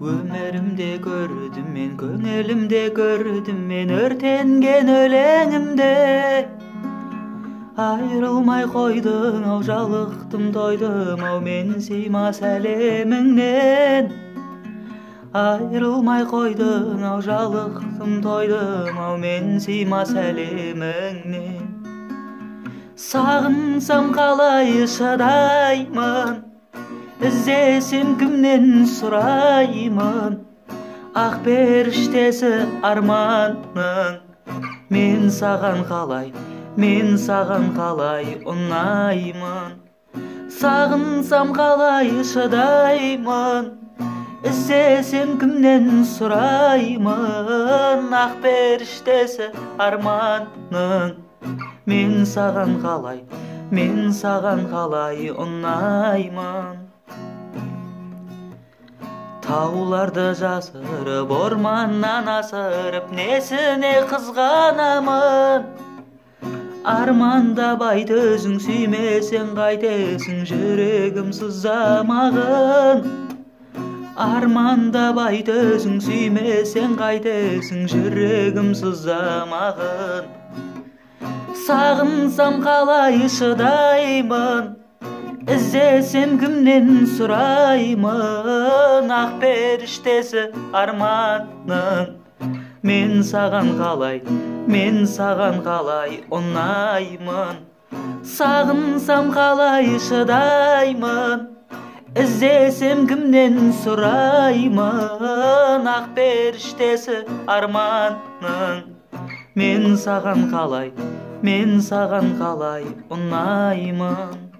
Өмірімде көрдім мен, көңілімде көрдім мен өртенген өлеңімде. Айрылмай қойдың ау, жалықтым, тойдым ау мен сыймас әлеміңнен. Айрылмай қойдың ау, жалықтым, тойдым ау мен сыймас әлеміңнен. Сағынсам қалай шыдаймын, іздесем кімнен сұраймын? Ақ періштесі арманның, мен саған қалай, мен саған қалай ұнаймын? Сағынсам қалай шыдаймын, іздесем кімнен сұраймын? Ақ періштесі арманның, мен саған қалай, мен саған қалай ұнаймын? Тауларды жасырып, орманнан асырып, несіне қызғанамын? Армандап айт өзің, сүймесең қайтесің, жүрегім сыздамағын. Армандап айт өзің, сүймесең қайтесің, жүрегім сыздамағын. Сағынсам қалай шыдаймын, іздесем кімнен сұраймын? Ақ періштесі арманның, мен саған қалай, мен саған қалай ұнаймын? Сағынсам қалай шыдаймын, іздесем кімнен сұраймын? Ақ періштесі арманның, мен саған қалай, мен саған қалай ұнаймын?